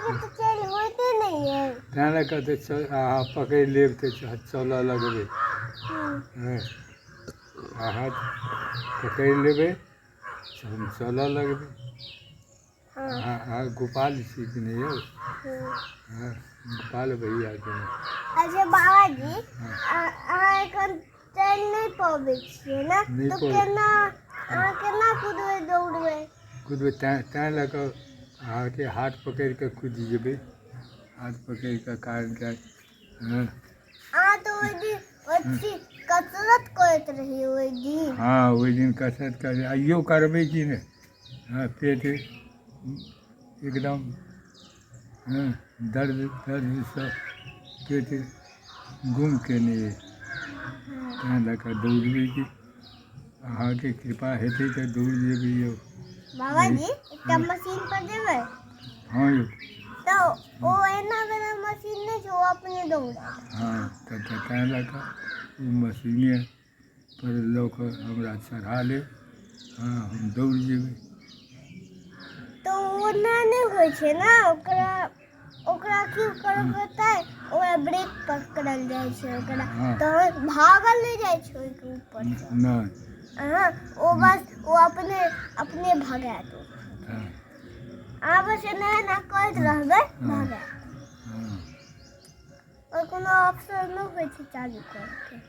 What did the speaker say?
अहाँके तऽ चलि होइते नहि अइ। तेँ लऽ कऽ तऽ अहाँ पकड़ि लेब तऽ चलऽ लगबै। हँ, अहाँ पकड़ि लेबै, हम चलऽ लगबै। अहाँ गोपाल छी कि नहि यौ? हँ, गोपाल भैया के। अच्छा बाबाजी, अहाँ एखन चलि नहि पबै छियै ने? नहि। तऽ पबै। केना अहाँ केना कुदबै, दौड़बै? कुदबै, तैँ लऽ कऽ अहाँके हाथ पकड़ि कऽ कुदि जेबै, हाथ पकड़ि कऽ। कारण कि, हँ। अहाँ तऽ ओहि दिन अथी कसरत करैत रहियै ओहि दिन। हँ, ओहि दिन कसरत कर, आइयो करबै कि नहि। हँ, पेट एकदम, हँ, दर्द दर्दसँ पेट गुम केने अइ। तैँ लऽ कऽ दौड़बै कि। अहाँके कृपा हेतै तऽ दौड़ जेबै यौ। बाबाजी, एकटा मशीन पर जेबै? हँ यौ। तऽ ओ एना वला मशीन नहि छै, ओ अपने दौड़त। हँ, तऽ तैँ लऽ कऽ ओ मशीने पर लऽ कऽ हमरा चढ़ा लेब। हँ, हम दौड़ जेबै। तऽ ओना नहि होइ छै ने। ओकरा ओकरा की करऽ पड़तै? ओकरा ब्रेक पकड़ल जाइ छै ओकरा। तहन भागल नहि जाइ छै ओहिके ऊपरसँ। नहि। अहाँ ओ बस ओ अपने अपने भगायत ओ। अहाँ बस एना एना करैत रहबै, भगायत। आओर कोनो ऑप्शन नहि होइ छै चालू करऽके।